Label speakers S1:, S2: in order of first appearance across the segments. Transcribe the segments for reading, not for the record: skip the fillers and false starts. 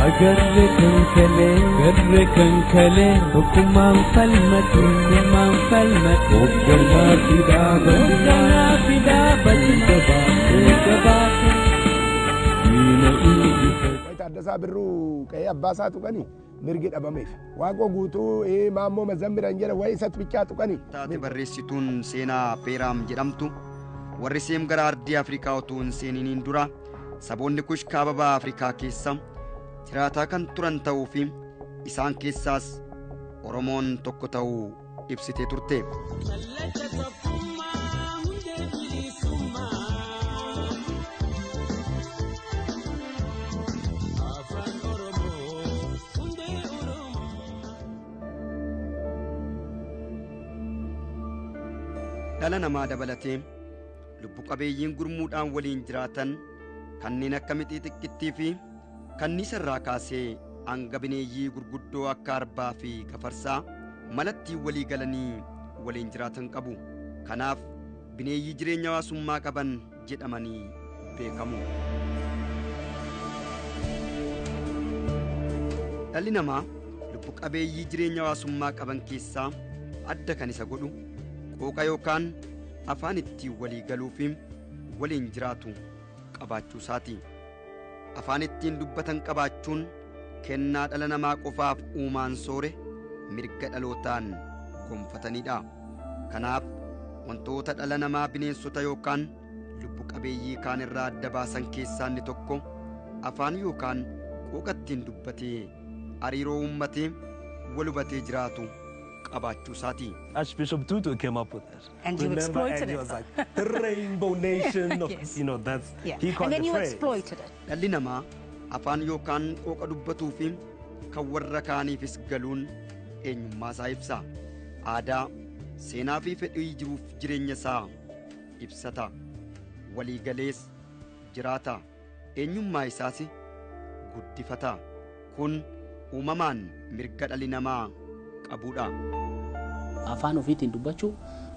S1: Agarre kan kalee, garre kan kalee, tokkummaan falmatu, tokkummaan falmatu. Hoogganaa fi dhaabatu, hoogganaa fi dhaabatu, jabaatee jabaate. Diina injifate.
S2: Taaddasaa Birruu qe'ee abbaa isaa tuqanii mirgi dhabameef. Waaqoo guutuu maammoo mazammiran jedha wayi isatti bichaa tuqanii.
S3: Taate barreessituun seenaa Peeraam jedhamtu warri Seem gara ardii Afrikaa utuu hin seeniniin dura saboonni Kush kaaba baha Afrikaa keessa jiraataa kan turan ta'uu fi isaan keessaas Oromoon tokko ta'uu ibsitee turte. Dhala namaa dabalatee lubbu qabeeyyiin gurmuudhaan waliin jiraatan kanneen akka mixii xiqqittii fi kanniisa irraa kaasee hanga bineeyyii gurguddoo akka arbaa fi gafarsaa malattiin walii galanii waliin jiraatan qabu. Kanaaf bineeyyii jireenya hawaasummaa qaban jedhamanii beekamu. Dhalli namaa lubbu qabeeyyii jireenya hawaasummaa qaban keessaa adda kan isa godhu qooqa yookaan afaan ittiin walii galuu fi waliin jiraatu qabaachuu isaati. Afaan ittiin dubbatan qabaachuun kennaa dhala namaa qofaaf uumaan soore mirga dhalootaan gonfatanidha. Kanaaf wantoota dhala namaa bineensota yookaan lubbu qabeeyyii kaan irraa adda baasan keessaa inni tokko afaan yookaan qooqa ittiin dubbatee hariiroo uummatee wal hubatee jiraatu qabaachuu isaati.
S4: Archbishop Tutu came up with it.
S5: And you
S4: Remember?
S5: exploited
S4: And he
S5: it.
S4: was like, the Rainbow Nation of,
S5: Yes.
S4: you know, that's,
S5: Yeah.
S4: he
S5: And
S4: coined
S5: then
S4: the
S5: you
S4: phrase.
S5: exploited it.
S3: Dhalli namaa afaan yookaan qooqa dubbatuu fi kan warra kaaniifis galuun eenyummaa isaa ibsa. Aadaa, seenaa fi fedhii jiruuf jireenya isaa ibsata. Walii galees jiraata. Eenyummaa isaas guddifata. Kun uumamaan mirga dhalli namaa qabudha.
S6: Afaan ofiitiin dubbachuu,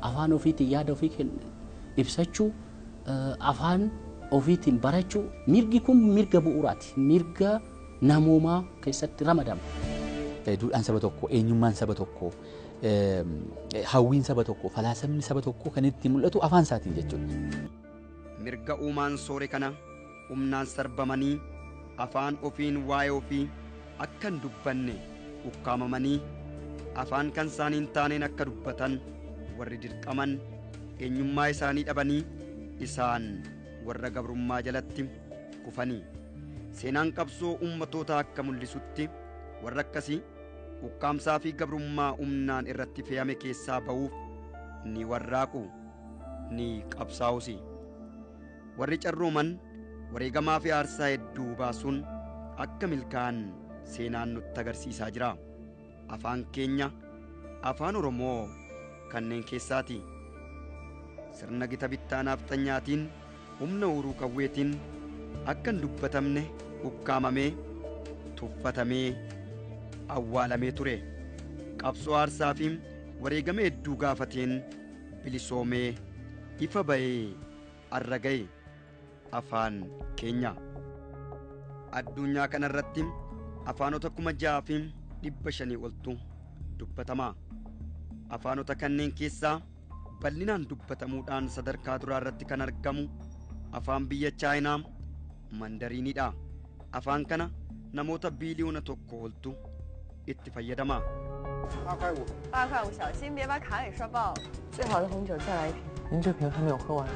S6: afaan ofiitiin yaada ofii ibsachuu, afaan ofiitiin barachuu, mirgi kun mirga bu'uuraati. Mirga namoomaa keessatti ramadama.
S7: Duudhaan saba tokkoo, eenyummaan saba tokkoo, hawwiin saba tokkoo, falaasamni saba tokkoo kan itti mul'atu afaan isaatiin jechuudha.
S3: Mirga uumaan soore kana humnaan sarbamanii afaan ofiin waa'ee ofii akka hin dubbanne ukkaamamanii afaan kan isaanii hin taaneen akka dubbatan warri dirqaman eenyummaa isaanii dhabanii isaan warra gabrummaa jalatti kufanii. Seenaan qabsoo uummatootaa akka mul'isutti warra akkasii ukkaamsaa fi gabrummaa humnaan irratti fe'ame keessaa ba'uuf ni warraaqu, ni qabsaa'usi. Warri carrooman wareegamaa fi aarsaa hedduu baasuun akka milkaa'an seenaan nutti agarsiisaa jira. Afaan keenya afaan Oromoo kanneen keessaati. Sirna gita bittaa nafxanyaatiin humna uruu qawweetiin akka hin dubbatamne ukkaamamee tuffatamee awwaalamee ture. Qabsoo aarsaa fi wareegama hedduu gaafateen bilisoomee ifa ba'ee arra ga'e afaan keenya. Addunyaa kanarratti afaanota 6,500 oltu dubbatama. Afaanota kanneen keessaa bal'inaan dubbatamuudhaan sadarkaa duraa irratti kan argamu afaan biyya Chaayinaa Mandariinidha. Afaan kana namoota biiliyoona 1 oltu itti fayyadama.
S8: 8块5。
S9: 8块5，小心别把卡给刷爆了。最好的红酒再来一瓶。
S10: 您这瓶还没有喝完。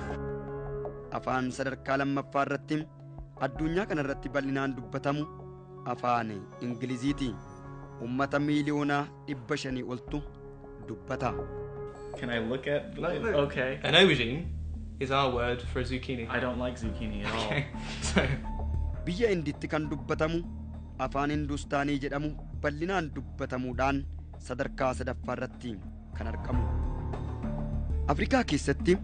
S3: Afaan sadarkaa lammaffaa irratti addunyaa kanarratti bal'inaan dubbatamu afaan Ingiliziiti. Uummata miiliyoona 500 oltu dubbata.
S11: Can I look at the
S12: No, no.
S11: Okay.
S12: An aubergine is our word for a zucchini.
S11: I don't like zucchini at all.
S12: Okay. So
S3: Biyya Indiitti kan dubbatamu afaan Hindustaanii jedhamu bal'inaan dubbatamuudhaan sadarkaa sadaffaa irratti kan argamu. Afrikaa keessatti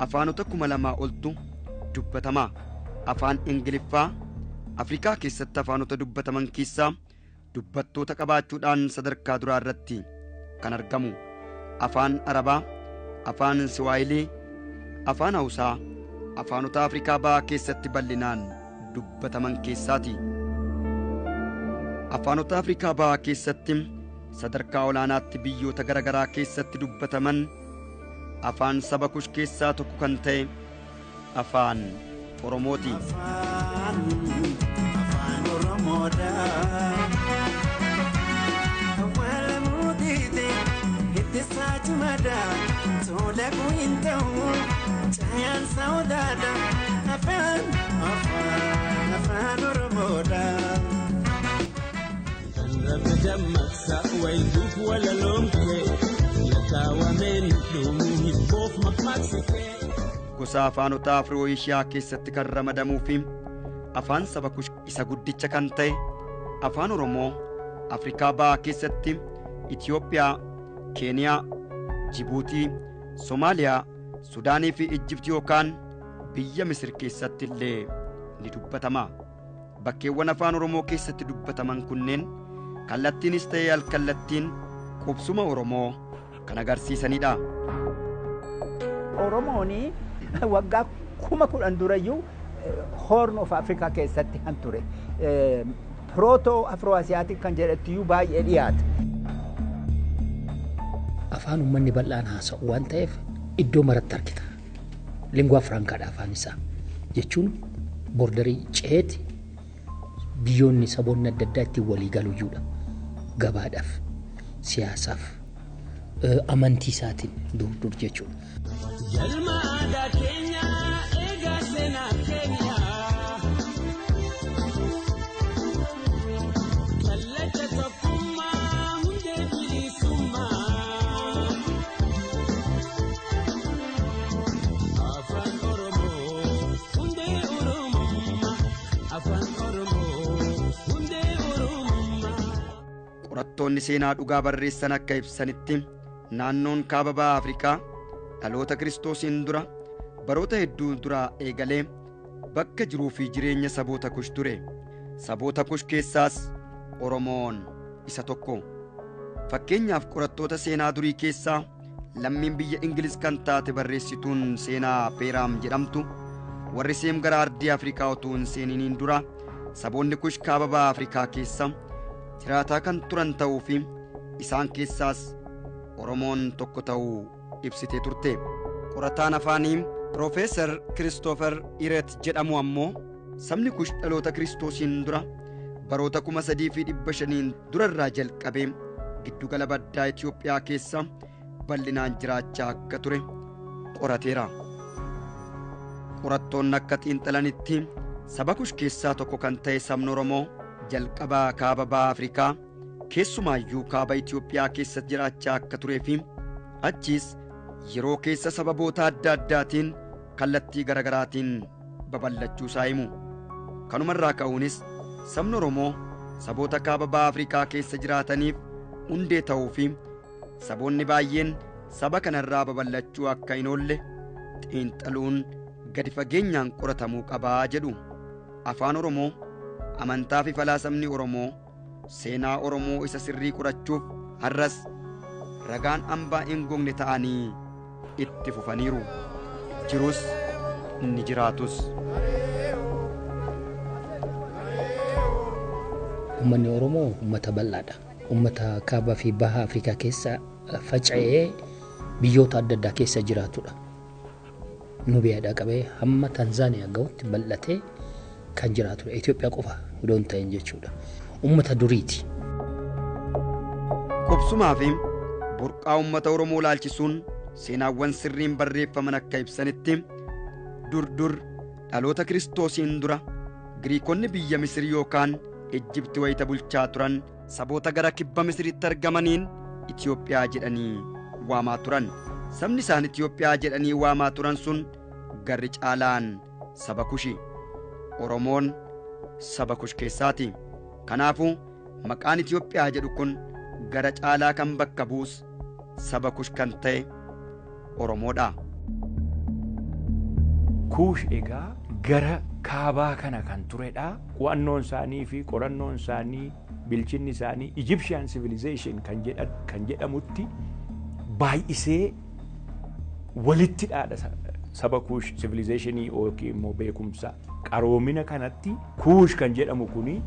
S3: afaanota 2000 oltu dubbatama. Afaan Ingiliffaa Afrikaa keessatti afaanota dubbataman keessaa dubbattoota qabaachuudhaan sadarkaa duraa irratti kan argamu. Afaan Arabaa, afaan Siwaayilii, afaan Hawusaa afaanota Afrikaa bahaa keessatti bal'inaan dubbataman keessaati. Afaanota Afrikaa Bahaa keessatti sadarkaa olaanaatti biyyoota garaagaraa keessatti dubbataman afaan saba Kush keessaa tokko kan ta'e afaan Oromooti.
S1: Afaan Oromoodha. Awwaala mootiite itti saachumada tola hin ta'u caayaan saawwaadha. Afaan afaan afaan Oromoodha.
S5: Rabbi dammaqsa wayituuf walaloomte lakaawwameen dhumuu hibboof maqmaqsite.
S3: Gosa afaanota Afroo-Eeshiyaa keessatti kan ramadamuu fi afaan saba Kush isa guddicha kan ta'e afaan Oromoo Afrikaa Bahaa keessatti Itiyoophiyaa, Keeniyaa, Jibuutii, Somaaliyaa, Sudaanii fi Ijjibti yookaan biyya Misir keessatti illee ni dubbatama. Bakkeewwan afaan Oromoo keessatti dubbataman kunneen kallattiinis ta'ee alkallattiin qubsuma Oromoo kan agarsiisanidha.
S8: Oromoon waggaa 10,000 durayyuu Horn of Africa keessatti kan ture. Proto Afro-Asiatic kan jedhattiyyuu baay'ee dhiyaata.
S6: Afaan uummanni bal'aan haasa'u waan ta'eef iddoo maratti argita. Lingua francaadha afaan isaa jechuun borderii ceeti biyyoonni saboonni adda addaa ittiin walii galuyyuudha. Gabaadhaaf, siyaasaaf, amantii isaatiin dur dur jechuudha.
S5: Galma aadaa keenyaa eegaa seenaa keenyaa. Kallacha tokkummaa hundee bilisummaa. Afaan Oromoo hundee Oromummaa. Afaan Oromoo hundee Oromummaa.
S3: Qorattoonni seenaa dhugaa barreessan akka ibsanitti naannoon kaaba baha Afrikaa dhaloota Kiristoosiin dura baroota hedduu duraa eegalee bakka jiruu fi jireenya saboota Kush ture. Saboota Kush keessaas Oromoon isa tokko. Fakkeenyaaf qorattoota seenaa durii keessaa lammiin biyya Ingiliz kan taate barreessituun seenaa Peeraam jedhamtu warri Seem gara ardii Afrikaa utuu hin seeniniin dura saboonni Kush kaaba baha Afrikaa keessa jiraataa kan turan ta'uu fi isaan keessaas Oromoon tokko ta'uu ibsitee turte. Qorataan afaanii Piroofeesar Kiristoofer Iret jedhamu ammoo sabni Kush dhaloota Kiristoosiin dura baroota 3500 durarraa jalqabee giddugala baddaa Itiyoophiyaa keessa bal'inaan jiraachaa akka ture qorateera. Qorattoonni akka xiinxalanitti saba Kush keessaa tokko kan ta'e sabni Oromoo jalqabaa kaaba baha Afrikaa keessumaayyuu kaaba Itiyoophiyaa keessa jiraachaa akka turee fi achiis yeroo keessa sababoota adda addaatiin kallattii garaagaraatiin babal'achuu isaa himu. Kanumarraa ka'uunis sabni Oromoo saboota kaaba baha Afrikaa keessa jiraataniif hundee ta'uu fi saboonni baay'een saba kanarraa babal'achuu akka hin oolle xiinxaluun gadi fageenyaan qoratamuu qabaa jedhu. Afaan Oromoo, amantaa fi falaasamni Oromoo seenaa Oromoo isa sirrii qorachuuf har'as ragaan hambaa hin gogne ta'anii itti fufaniiru. Jirus ni jiraatus.
S6: Uummanni Oromoo uummata bal'aadha. Uummata kaabaa fi baha Afrikaa keessa faca'ee biyyoota adda addaa keessa jiraatudha. Nubiyaadhaa qabee hamma Tanzaaniyaa gahutti bal'atee kan jiraatudha. Itoophiyaa qofa odoo hin ta'in jechuudha. Uummata duriiti.
S3: Qubsumaa fi burqaa uummata Oromoo laalchisuun seenaawwan sirriin barreeffaman akka ibsanitti dur dur dhaloota Kiristoosiin dura Giriikonni biyya Misir yookaan Ijjibti wayita bulchaa turan saboota gara kibba Misiritti argamaniin Itiyoophiyaa jedhanii waamaa turan. Sabni isaan Itiyoophiyaa jedhanii waamaa turan sun garri caalaan saba Kushi. Oromoon saba Kush keessaati. Kanaafuu maqaan Itiyoophiyaa jedhu kun gara caalaa kan bakka buus saba Kush kan ta'e Oromoodha.
S10: Kuush egaa gara kaabaa kana kan turedha. Qo'annoon isaanii fi qorannoon isaanii bilchinni isaanii Egyptian civilization kan jedhamutti baay'isee walitti dhaadha saba Kuush civilizationii yookiin immoo beekumsa qaroomina kanatti Kuush kan jedhamu kuni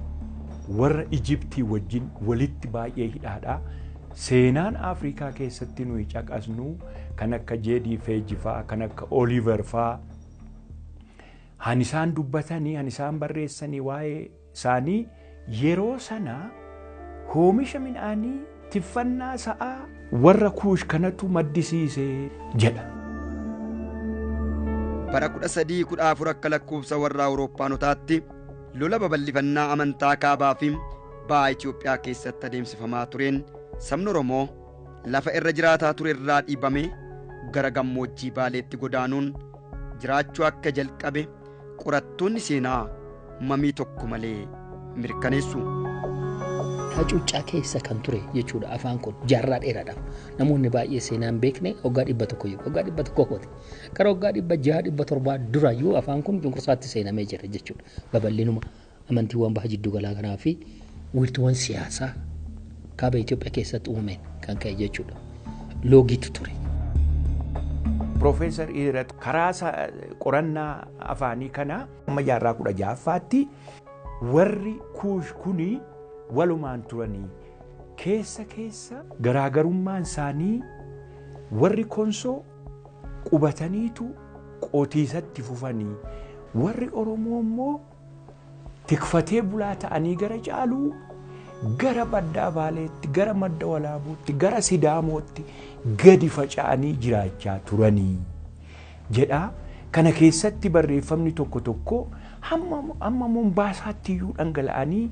S10: Warra Ijiptii wajjin walitti baay'ee hidhaadha. Seenaan Afrikaa keessatti nuyi caqasnu kan akka Jeedii Feeji fa'aa, kan akka Oliver fa'aa, han isaan dubbatanii, han isaan barreessanii waa'ee isaanii yeroo sana oomisha midhaanii tiffannaa sa'aa warra Kuush kanatu maddisiise jedha.
S3: Bara 1314 akka lakkoofsa warra Awurooppaanotaatti lola babal'ifannaa amantaa kaabaa fi ba'a Itoophiyaa keessatti adeemsifamaa tureen sabni Oromoo lafa irra jiraataa ture irraa dhiibame gara gammoojjii Baaleetti godaanuun jiraachuu akka jalqabe qorattoonni seenaa mamii tokko malee mirkaneessu.
S6: Hacuuccaa keessa kan ture jechuudha afaan kun jaarraa dheeraadhaaf. Namoonni baay'ee seenaa hin beekne waggaa 100 jiru. Waggaa 100 kooti. Gara waggaa 600 700 durayyuu afaan kun cunqursaatti seenamee jira jechuudha. Babal'inuma amantiiwwan baha jiddu galaa kanaa fi wiirtuuwwan siyaasaa kaaba Itoophiyaa keessatti uumameen kan ka'e jechuudha. Loogiitu ture.
S10: Piroofeesar Irat karaa qorannaa afaanii kana amma jaarraa 16ffaatti warri Kuush kuni walumaan turanii keessa keessa garaagarummaan isaanii warri Konsoo qubataniitu qotiisatti fufanii warri Oromoo immoo tikfatee bulaa ta'anii gara caaluu gara baddaa Baaleetti, gara madda Walaabuutti, gara Sidaamootti gadi faca'anii jiraachaa turanii jedha. Kana keessatti barreeffamni tokko tokko hamma Mombaasaatti iyyuu dhangala'anii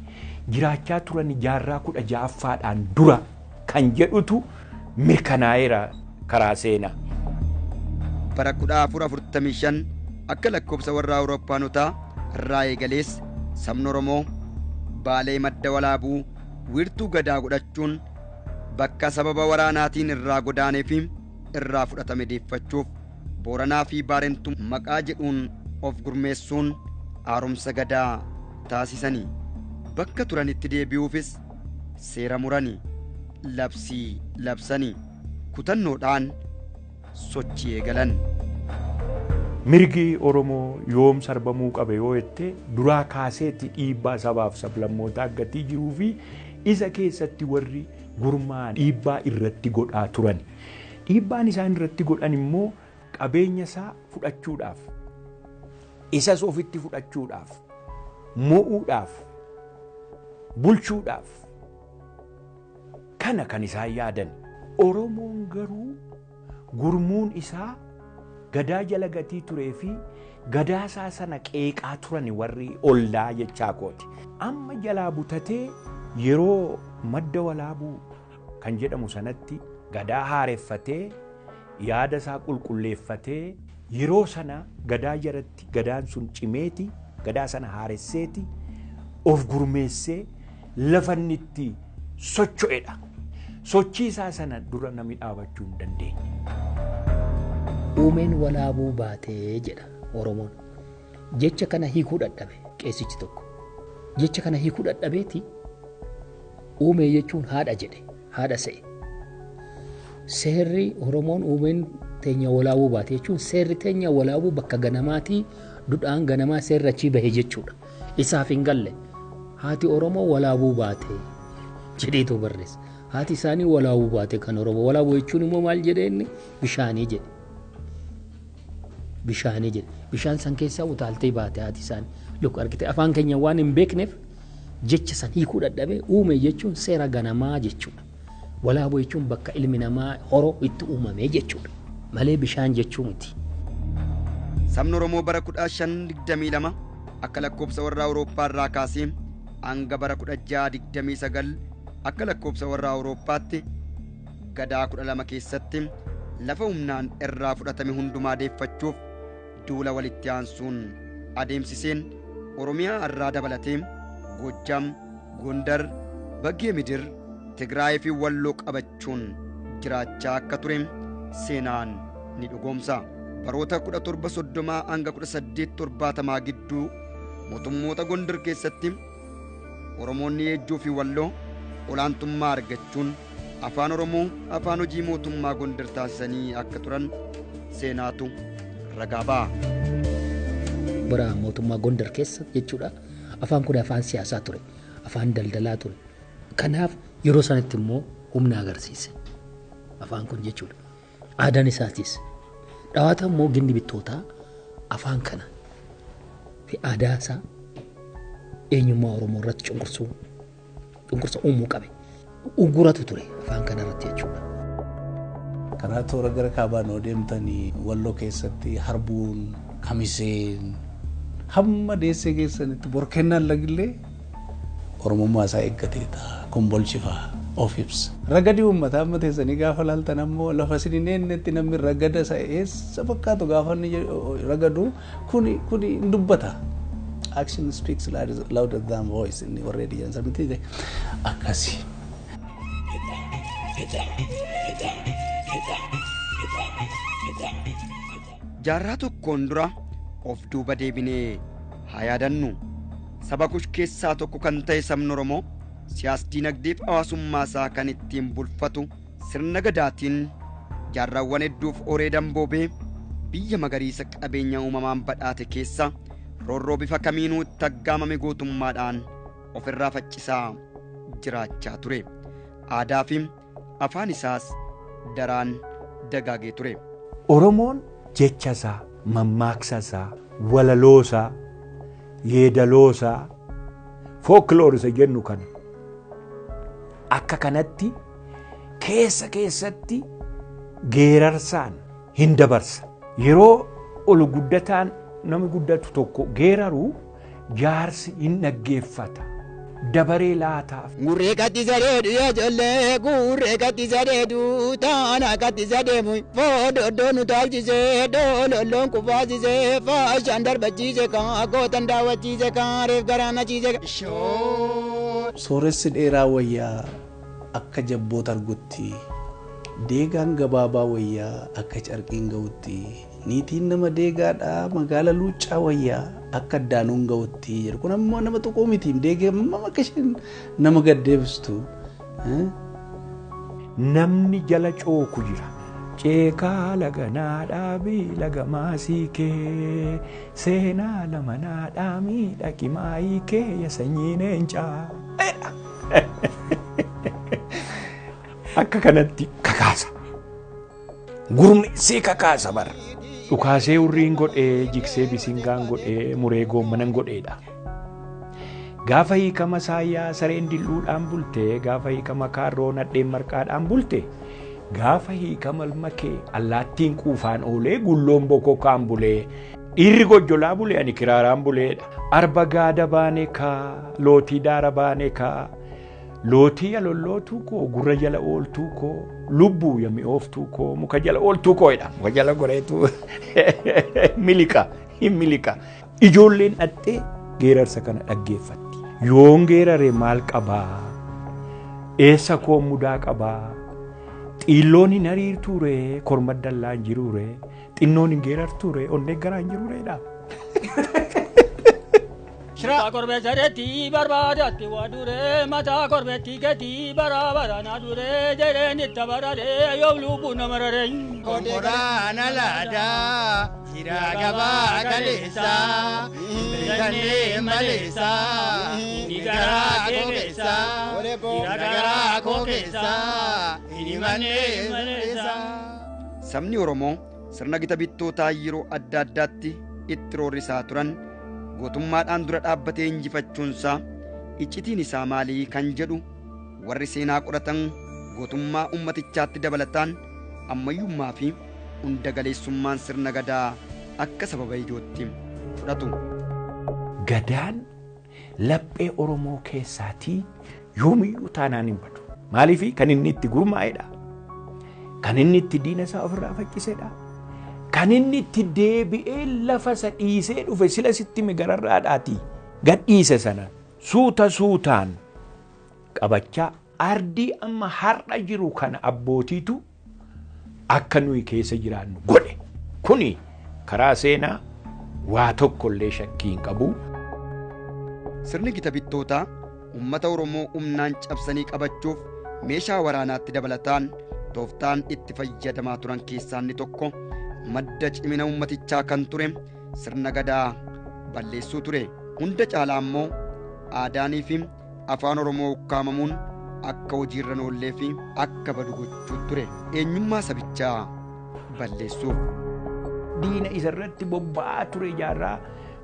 S10: jiraachaa turan jaarraa 16ffaadhaan dura kan jedhutu mirkanaa'eera karaa seenaa.
S3: Bara 1445 akka lakkoofsa warra Awurooppaanotaa irraa eegalees sabni Oromoo Baalee madda Walaabuu wiirtuu gadaa godhachuun bakka sababa waraanaatiin irraa godaanee fi irraa fudhatame deeffachuuf Booranaa fi Baarentuu maqaa jedhuun of gurmeessuun haaromsa gadaa taasisanii bakka turanitti deebi'uufis seera muranii labsii labsanii kutannoodhaan sochii eegalan.
S10: Mirgi Oromoo yoom sarbamuu qabe yoo jette duraa kaaseetti dhiibbaa sabaaf sablammootaa gatii jiruu fi isa keessatti warri gurmaa'an dhiibbaa irratti godhaa turan. Dhiibbaan isaan irratti godhan immoo qabeenya isaa fudhachuudhaaf, isas ofitti fudhachuudhaaf, mo'uudhaaf, bulchuudhaaf kana kan isaan yaadan. Oromoon garuu gurmuun isaa gadaa jala gatii turee fi gadaa isaa sana qeeqaa turan warri ollaa jechaa kooti. Amma jalaa butatee yeroo madda Walaabuu kan jedhamu sanatti gadaa haareffatee yaada isaa qulqulleeffatee yeroo sana gadaa jalatti gadaan sun cimeeti gadaa sana haaresseeti of gurmeessee lafa inni itti socho'edha. Sochii isaa sana dura namni dhaabachuu hin dandeenye.
S6: Uumeen Walaabuu baatee jedha Oromoon. Jecha kana hiikuu dadhabe qeessichi tokko. Jecha kana hiikuu dadhabeeti uumee jechuun haadha jedhe, haadha se'e. Seerri Oromoon uumeen teenya Walaabuu baate jechuun seerri teenya Walaabuu bakka ganamaatii dudhaan ganamaa seerri achii bahe jechuudha. Isaaf hin galle haati Oromoo Walaabuu baate jedheetu barreessa. Haati isaanii Walaabuu baate kan Oromoo. Walaabuu jechuun immoo maal jedhee inni bishaanii jedhe. Bishaanii jedhe. Bishaan san keessaa utaaltee baate haati isaanii. Lukku argite afaan keenya waan hin beekneef jecha san hiikuu dadhabee uume jechuun seera ganamaa jechuudha. Walaabuu jechuun bakka ilmi namaa horoo itti uumame jechuudha. Malee bishaan jechuu miti.
S3: Sabni Oromoo bara 1522 akka lakkoofsa warra Awurooppaa irraa kaasee hanga bara 1629 akka lakkoofsa warra Awurooppaatti gadaa 12 keessatti lafa humnaan irraa fudhatame hundumaa deeffachuuf duula walitti aansuun adeemsiseen Oromiyaa irraa dabalatee Goojjam, Gondar, Baggee Midir, Tigraay fi Walloo qabachuun jiraachaa akka ture seenaan ni dhugoomsa. Baroota 1730 hanga 1870 gidduu mootummoota Gondar keessatti Oromoonni Yejjuu fi Walloo olaantummaa argachuun afaan Oromoo afaan hojii mootummaa Gondar taasisanii akka turan seenaatu ragaa ba'a.
S6: Bara mootummaa Gondar keessa jechuudha. Afaan kun afaan siyaasaa ture.
S13: Afaan daldalaa ture. Kanaaf yeroo sanatti immoo humna agarsiise. Afaan kun jechuudha. Aadaan isaatis. Dhawaata immoo ginni bittootaa afaan kana fi aadaa isaa eenyummaa Oromoo irratti cunqursa uumuu qabe. Uguratu ture afaan kana irratti jechuudha.
S14: Karaa toora gara kaabaan yoo deemtanii Walloo keessatti harbuun, kamiseen, hamma deessee keessanitti borkennaan lagillee Oromummaa isaa eeggateeta. Kombolchifaa of ibsa. Ragadii uummataa amma teessanii gaafa laaltan ammoo lafa isin hin eennetti namni ragada isa eessa fakkaatu gaafa inni ragadu kuni hin dubbata. Action speaks louder than voice inni warra jedhan samitti akkasi.
S3: Jaarraa tokkoon dura of duuba deebinee haa yaadannu. Saba Kush keessaa tokko kan ta'e sabni Oromoo siyaas diinagdee fi hawaasummaa isaa kan ittiin bulfatu sirna gadaatiin jaarraawwan hedduuf horee damboobee biyya magariisa qabeenya uumamaan badhaate keessa roorroo bifa kamiinuu itti aggaamame gootummaadhaan ofirraa faccisaa jiraachaa ture. Aadaa fi afaan isaas daraan dagaagee ture.
S10: Oromoon jecha isaa, mammaaksa isaa, walaloo isaa, yeedaloo isaa, folkloor isa jennu kana akka kanatti keessa keessatti geerarsaan hin dabarsa. Yeroo ol guddataan namni guddatu tokko geeraru jaarsi hin dhaggeeffata. Dabaree laataaf.
S15: Gurree kattisa dheedu yaa ijoollee gurree kattisa dheedu taana kattisa deemu foododdoo nu taalchisee doololloon kufaasisee faashaan darbachiise kan gootan daawwachiise kan reef garaan achiise.
S14: Sooressi dheeraa wayyaa akka jabboota argutti deegaan gabaabaa wayyaa akka carqiin ga'utti niitiin nama deegaadhaa magaala luuccaa wayyaa akka daanuun ga'utti jedhu kun ammoo nama tuquu miti deegee amma akka isheen nama gaddeebistu.
S10: Namni jala cooku jira. Ceekaa laga naadhaa laga maasii kee seenaa lama naadhaa miidhaqi maayii kee ya sanyii leencaa. Akka kanatti kakaasa. Gurmeessee kakaasa bara. Dhukaasee hurriin godhee jigsee bisingaan godhee muree goommanan godheedha. Gaafa hiikama saayyaa sareen dilluudhaan bulte, gaafa hiikama kaarroo nadheen marqaadhaan bulte, gaafa hiikama ilma kee allaattiin quufaan oolee gulloon bokokkaan bulee, dhiirri gojjolaa bulee ani kiraaraan buleedha. Arba gaada baane kaa, lootii daara baane kaa, lootii yalollootuu koo, gurra jala ooltuu koo, lubbuu ya mi'ooftuu koo, muka jala ooltuu koodha. Muka jala goreetu miliqa, hin miliqa. Ijoolleen dhattee geerarsa kana dhaggeeffatti. Yoon geerare maal qabaa? Eessa koo mudaa qabaa? Xiilloon hin hariirtuu ree? Korma dallaa hin jiruu ree? Xinnoon hin geerartuu ree? Onnee garaa hin jiruu reedha?
S16: Mataa korbeessa reetii barbaadatti waa duree mataa korbeetti gatii bara na duree jedheen itti bararee yoo lubbuu nama raree.
S15: Konkolaataan alaadaa jira gabaa kaleessaa bitannee maleessaa inni garaa koo keessaa jira garaa koo keessaa inni mannee maleessaa.
S3: Sabni Oromoo sirna gita bittootaa yeroo adda addaatti itti roorrisaa turan gootummaadhaan dura dhaabbatee injifachuunsaa iccitiin isaa maalii kan jedhu warri seenaa qoratan gootummaa ummatichaatti dabalataan ammayyummaa fi hunda galeessummaan sirna gadaa akka sababa ijootti fudhatu.
S10: Gadaan laphee Oromoo keessaatii yoomiyyuu taanaan hin badu. Maaliif kan inni itti gurmaa'edha. Kan inni itti diina isaa ofirraa faccisedha. Kan inni itti deebi'ee lafa isa dhiisee dhufe sila sitti migararraadhaati. Gad dhiise sana suuta suutaan qabachaa ardii amma har'a jiru kana abbootiitu akka nuyi keessa jiraannu godhe. Kuni karaa seenaa waa tokkollee shakkii hin qabu.
S3: Sirni gita bittootaa uummata Oromoo humnaan cabsanii qabachuuf meeshaa waraanaatti dabalataan tooftaan itti fayyadamaa turan keessaa inni tokko madda cimina uummatichaa kan ture sirna gadaa balleessuu ture. Hunda caalaa immoo aadaanii fi afaan Oromoo ukkaamamuun akka hojiirra hin oollee fi akka badu gochuu ture. Eenyummaa sabichaa balleessuuf.
S10: Diina isarratti bobba'aa ture jaarraa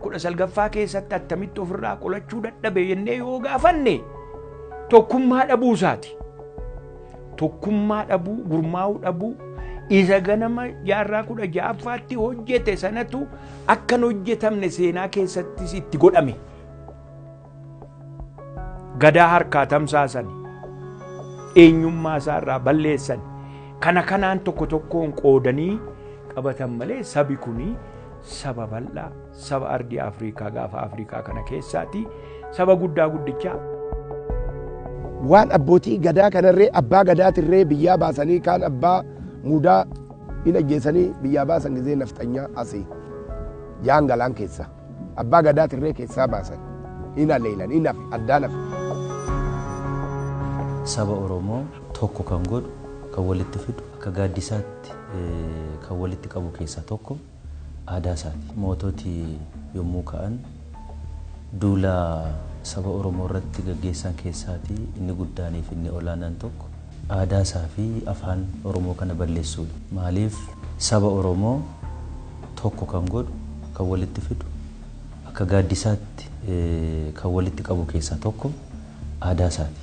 S10: 19ffaa keessatti attamitti ofirraa qolachuu dadhabe jennee yoo gaafanne tokkummaa dhabuu isaati. Tokkummaa dhabuu, gurmaa'uu dhabuu, isa ganama jaarraa 16ffaatti hojjete sanatu akka hin hojjetamne seenaa keessattis itti godhame. Gadaa harkaa tamsaasan, eenyummaa isaarraa balleessan, kana kanaan tokko tokkoon qoodanii qabatan malee sabi kuni saba bal'aa, saba ardii Afrikaa gaafa Afrikaa kana keessaati, saba guddaa guddichaa.
S2: Waan abbootii gadaa kanarree abbaa gadaatirree biyyaa baasanii kaan abbaa muudaa hin ajjeesanii biyyaa baasan gizee nafxanyaa asii jaan galaan keessa abbaa gadaatirree keessaa baasan hin aleelan hin hafe addaan hafe.
S17: Saba Oromoo tokko kan godhu kan walitti fidu akka gaaddisaatti kan walitti qabu keessaa tokko aadaa isaati. Moototi yommuu ka'an duula saba Oromoo irratti gaggeessan keessaatii inni guddaanii fi inni olaanaan tokko aadaa isaa fi afaan Oromoo kana balleessuudha. Maaliif saba Oromoo tokko kan godhu kan walitti fidu akka gaaddisaatti kan walitti qabu keessaa tokko aadaa isaati.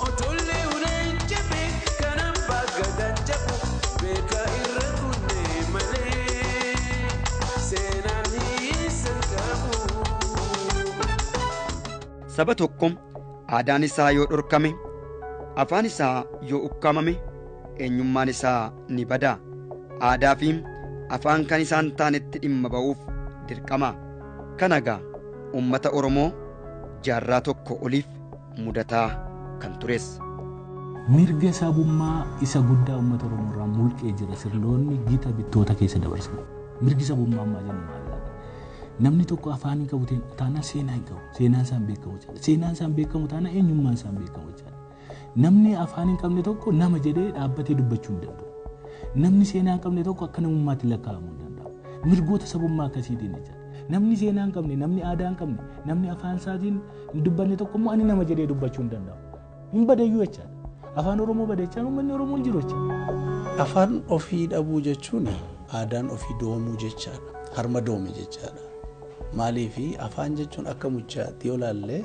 S5: Otollee uleen jabe kanan baagadan jabu beeka irra kunne malee seenaan hiisan qabu.
S3: Saba tokko aadaan isaa yoo dhorkame, afaan isaa yoo ukkaamame, eenyummaan isaa ni bada. Aadaa fi afaan kan isaan taanetti dhimma ba'uuf dirqama. Kana egaa uummata Oromoo jaarraa tokko oliif mudataa kan tures.
S13: Mirga sabummaa isa guddaa uummata Oromoo irraa mulqee jira sirnoonni gita bittoota keessa dabarsan. Mirgi sabummaa ammaa jennu maal laata? Namni tokko afaan hin qabu taanaan seenaa hin qabu. Seenaan isaa hin beekamu jechaadha. Seenaan isaa hin beekamu taanaan eenyummaan isaa hin beekamu jechaadha. Namni afaan hin qabne tokko nama jedhee dhaabbatee dubbachuu hin danda'u. Namni seenaa hin qabne tokko akka namummaatti lakkaa'amuu hin danda'u. Mirgoota sabummaa akkasiitiin jechaadha. Namni seenaa hin qabne, namni aadaa hin qabne, namni afaan isaatiin hin dubbanne tokko immoo ani nama jedhee dubbachuu hin danda'u. Hin badayyuu jechaadha. Afaan Oromoo bada jechaan uummanni Oromoo hin jiru jechaadha.
S14: Afaan ofii dhabuu jechuun aadaan ofii doomuu jechaadha. Harma doome jechaadha. Maaliifi afaan jechuun akka muchaatti yoo ilaalle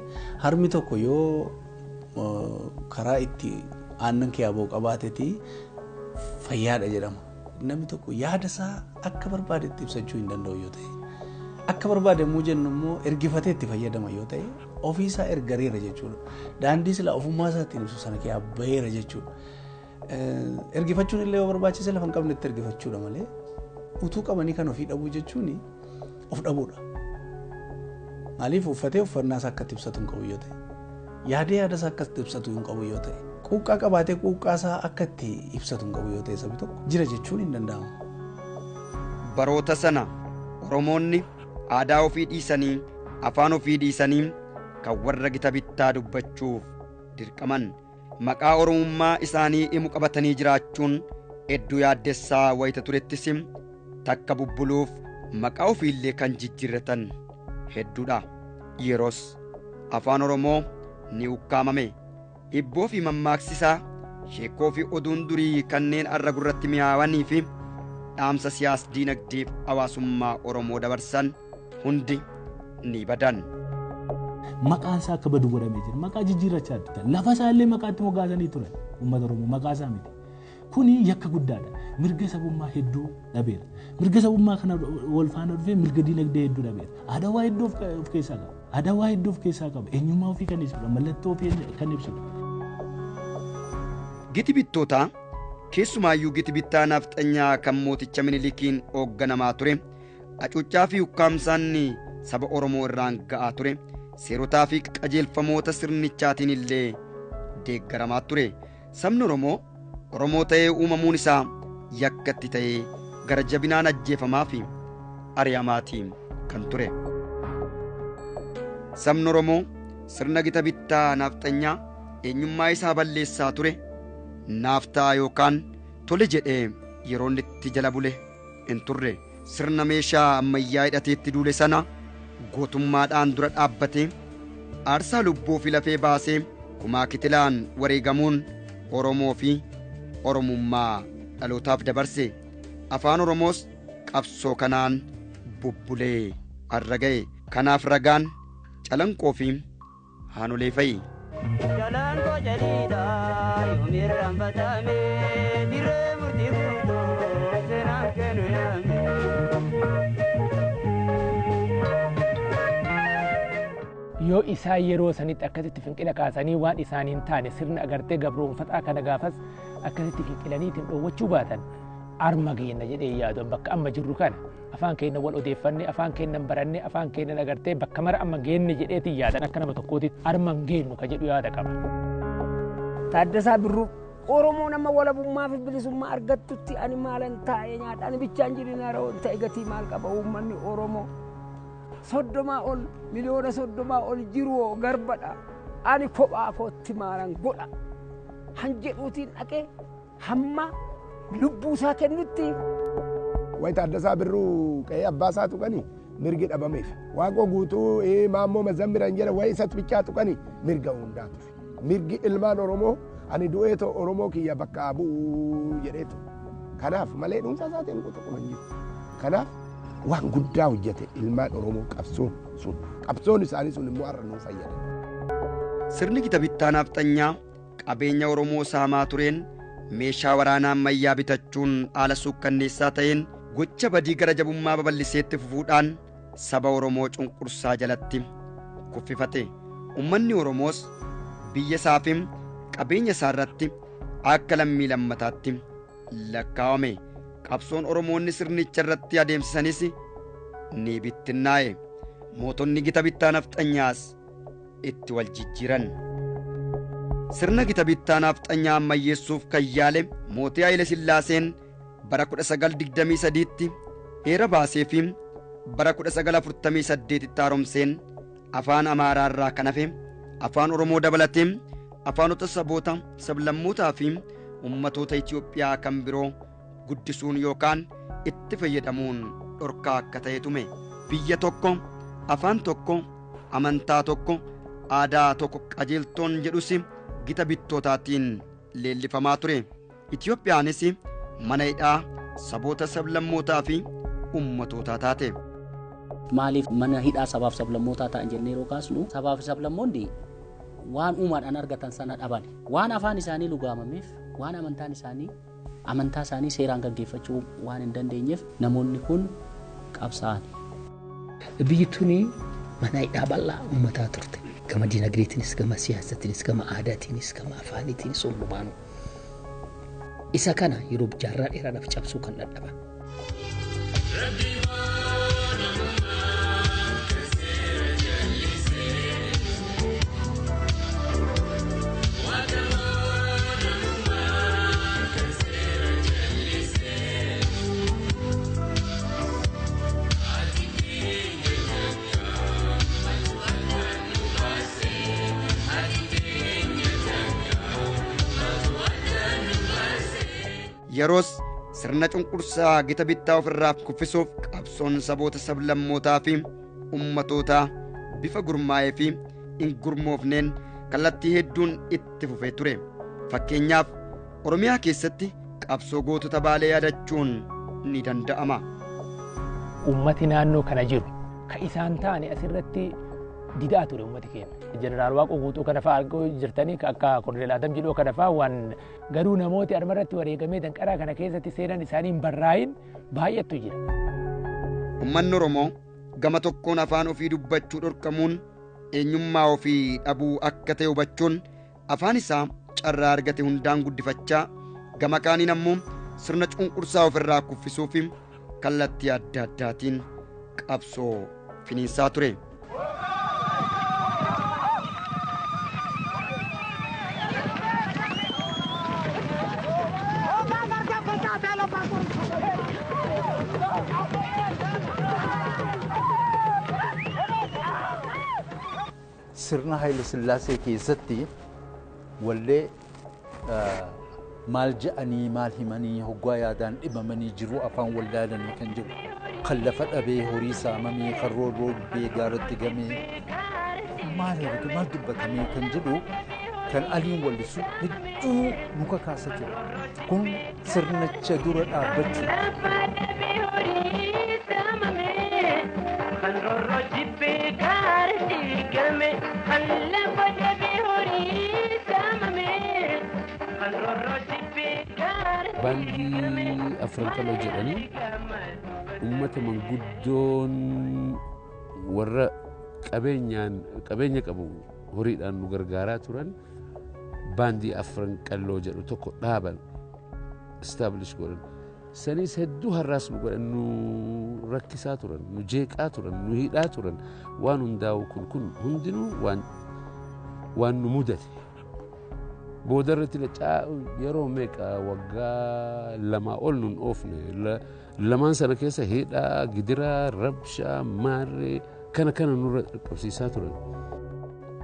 S14: harmi tokko yoo karaa itti aannan kee aboo qabaateeti fayyaadha jedhama. Namni tokko yaada isaa akka barbaadetti ibsachuu hin danda'u yoo ta'e, akka barbaade immoo jennu immoo ergifatee itti fayyadama yoo ta'e ofiisaa ergareera jechuudha. Daandii silaa ofummaa isaatiin ibsu sana kee baheera jechuudha. Ergifachuun illee yoo barbaachise lafa hin qabnetti ergifachuudha malee utuu qabanii kan ofii dhabuu jechuun of dhabuudha. Maaliif uffatee uffannaa isaa akka itti ibsatu hin qabu yoo ta'e, yaadee yaada isaa akka itti ibsatu hin qabu yoo ta'e, quuqqaa qabaatee quuqqaa isaa akka itti ibsatu hin qabu yoo ta'e sabi tokko jira jechuun hin danda'amu.
S3: Baroota sana Oromoonni aadaa ofii dhiisanii afaan ofii dhiisanii kan warra gita bittaa dubbachuuf dirqaman. Maqaa Oromummaa isaanii himu qabatanii jiraachuun hedduu yaaddessaa wayita turettis takka bubbuluuf maqaa ofiillee kan jijjiirratan hedduudha. Yeroos afaan Oromoo ni ukkaamame. Hibboo fi mammaaksisaa, sheekoo fi oduun durii kanneen arra gurratti mi'aawanii fi dhaamsa siyaas diinagdeef hawaasummaa Oromoo dabarsan hundi ni badan.
S13: Maqaan isaa akka badu godhamee jira. Maqaa jijjiirrachaa ture. Lafa isaa illee maqaatti moggaasanii turan. Uummata Oromoo maqaa isaa miti. Kuni yakka guddaadha. Mirga sabummaa hedduu dhabeera. Mirga sabummaa kana wal faana dhufee mirga diinagdee hedduu dhabeera. Aadaa waa hedduu of keessaa qaba. Aadaa waa hedduu of keessaa qaba. Eenyummaa ofii kan ibsudha. Mallattoo ofii kan ibsudha.
S3: Giti bittootaa keessumaayyuu giti bittaa nafxanyaa kan mooticha Minilikiin hoogganamaa ture hacuuccaa fi ukkaamsaan saba Oromoo irraan ga'aa ture seerotaa fi qajeelfamoota sirnichaatiin illee deeggaramaa ture. Sabni Oromoo Oromoo ta'ee uumamuun isaa yakkatti ta'ee gara jabinaan ajjeefamaa fi ari'amaatiin kan ture. Sabni Oromoo sirna gita bittaa nafxanyaa eenyummaa isaa balleessaa ture naaftaa yookaan tole jedhee yeroo inni itti jala bule hin turre. Sirna meeshaa ammayyaa hidhateetti duule sana gootummaadhaan dura dhaabbatee Aarsaa lubbuu fi lafee baasee kumaa kitilaan wareegamuun Oromoo fi Oromummaa dhalootaaf dabarse. Afaan Oromoos qabsoo kanaan bubbulee har'a ga'e. Kanaaf ragaan calanqoo fi haanolee fa'i.
S18: Calanqoo jaliidha yoomirraan fatame dirree murtii guutuu seenaan kennu yaame.
S19: Yoo isaan yeroo sanitti akkasitti finqila kaasanii waan isaaniin taane sirna agartee gabroonfataa kana gaafas akkasitti finqilaniitiin dhoowwachuu baatan arma geenna jedhee yaadu bakka amma jirru kana afaan keenya wal odeeffanne afaan keenya baranne afaan keenya agartee bakka mara amma geenne jedheetiin yaadan akka nama tokkootitti arma hin geennu ka jedhu yaada qaba.
S20: Taaddasaa Birruu Oromoo nama walabummaa fi bilisummaa argattutti ani maalan taa'ee nyaadha ani bichaan jireenya yeroo ta'e gatii maal qaba uummanni Oromoo. 30 ol miliyoona 30 ol jiru garbadha ani kophaa kootti maalan godha han jedhuutiin dhaqee hamma lubbuu isaa kennutti.
S2: Wayi Taaddasaa Birruu qe'ee abbaa isaa tuqanii mirgi dhabameef. Waaqoo guutuu maammoo mazammiran jedha wayi isatti bichaa tuqanii mirga hundaa ture. Mirgi ilmaan Oromoo ani du'eetoo Oromoo kiyya bakka bu'uu jedheetu. Kanaaf malee dhuunfaa isaatiin tokko hin jiru. Kanaaf waan guddaa hojjete ilmaan Oromoo qabsoon sun qabsoon isaanii sun immoo har'a nuu fayyada.
S3: Sirni gita bittaa nafxanyaa qabeenya Oromoo saamaa tureen meeshaa waraanaa ammayyaa bitachuun haala suukkanneessaa ta'een gocha badii gara jabummaa babal'iseetti fufuudhaan saba Oromoo cunqursaa jalatti kuffifate. Uummanni Oromoos biyya isaa fi qabeenya isaa irratti akka lammii lammataatti lakkaa'ame. Qabsoon Oromoonni sirnicha irratti adeemsisanis ni bittinnaa'e. Mootonni gita bittaa nafxanyaas itti wal jijjiiran. Sirna gita bittaa nafxanyaa ammayyeessuuf kan yaale mootii Haayile Sillaaseen bara 1923tti heera baasee fi bara 1948tti haaromseen afaan Amaaraa irraa kan hafe afaan Oromoo dabalatee afaanota saboota sablammootaa fi ummatoota Itoophiyaa kan biroo guddisuun yookaan itti fayyadamuun dhorkaa akka ta'e tume. Biyya tokko, afaan tokko, amantaa tokko, aadaa tokko qajeeltoon jedhus gita bittootaatiin leellifamaa ture. Itoophiyaanis mana hidhaa saboota sablammootaa fi ummatootaa taate.
S6: Maaliif mana hidhaa sabaaf sablammootaa ta'an jennee yeroo kaasnu sabaaf sablammoonni waan uumaadhaan argatan sana dhaban waan afaan isaanii lugaamameef waan amantaan isaanii amantaa isaanii seeraan gaggeeffachuu waan hin dandeenyeef namoonni kun qabsaa'an.
S13: Biyyi tuni mana hidhaa bal'aa uummataa turte. Gama dinagdeetiinis, gama siyaasatiinis, gama aadaatiinis, gama afaaniitiinis hundumaanuu. Isa kana yeroo jaarraa dheeraadhaaf cabsuu kan dadhaban.
S3: Yeroos sirna cunqursaa gita bittaa ofirraa kuffisuuf qabsoon saboota sablammootaa fi ummatootaa bifa gurmaa'ee fi hin gurmoofneen kallattii hedduun itti fufee ture. Fakkeenyaaf Oromiyaa keessatti qabsoo gootota Baalee yaadachuun ni danda'ama.
S19: Uummati naannoo kana jiru ka isaan taane asirratti didaa ture uummati keenya. Jeneraal Waaqoo Guutuu kana fa'aa arguu jirtanii akka Koloneel Adam Jiloo kana fa'aa waan garuu namooti armarratti wareegamee danqaraa kana keessatti seenan isaanii hin barraa'in baay'attu jira.
S3: Uummanni Oromoo gama tokkoon afaan ofii dubbachuu dhorkamuun eenyummaa ofii dhabuu akka ta'e hubachuun afaan isaa carraa argate hundaan guddifachaa gama kaaniin ammoo sirna cunqursaa ofirraa kuffisuu fi kallattii adda addaatiin qabsoo finiinsaa ture.
S7: Sirna Haayile Sillaasee keessatti wallee maal je'anii maal himanii hoggaa yaadaan dhibamanii jiru afaan wallaalanii kan jiru kan lafa dhabee horii saamamee kan roorroo bubbee gaaratti gamee
S21: Maal maal dubbatamee kan jedhu kan Aliin wallisu hedduu muka kaasa ture. Kun sirnicha dura dhaabbachuu.
S22: Kan roorroo jibbee gaara diigame, kan lafa dhabee horii saamame, kan roorroo jibbee gaara.
S23: Baandii Afran Qal'oo jedhanii uummata manguddoon warra qabeenyaan qabeenya qabu horiidhaan nu gargaaraa turan baandii Afran Qal'oo jedhu tokko dhaaban, establish godhan. Sanis hedduu har'aas nu godhan, nu rakkisaa turan, nu jeeqaa turan, nu hidhaa turan. Waan hundaa'u kun hundinuu waan nu mudate. Booda irratti lacaa yeroo meeqa, waggaa 2 ol nun oofne. Lamaan sana keessa hidhaa, gidiraa, rabshaa, maarree kana kana nurra qabsiisaa turan.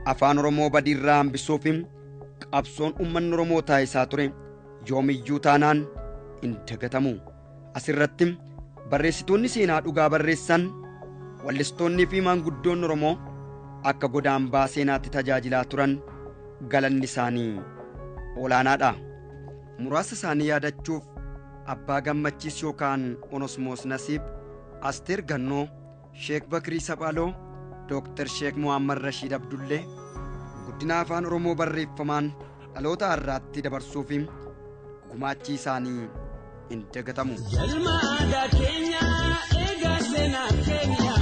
S3: Afaan Oromoo badiirraa hambisuuf qabsoon uummanni Oromoo taasisaa ture yoomiyyuu taanaan hin dagatamu. Asirratti barreessitoonni seenaa dhugaa barreessan, wallistoonni fi maanguddoonni Oromoo akka godaambaa seenaatti tajaajilaa turan galanni isaanii olaanaadha. Muraasa isaanii yaadachuuf Abbaa Gammachiis yookaan Onosmoos Nasiib, Asteer Gannoo, Sheek Bakrii Saphaloo, Dooktar Sheek Muhammad Rashiid Abdullee guddina afaan Oromoo barreeffamaan dhaloota har'aatti dabarsuuf gumaachi isaanii hin dagatamu.
S5: Galma aadaa keenya eegaa seenaa keenya.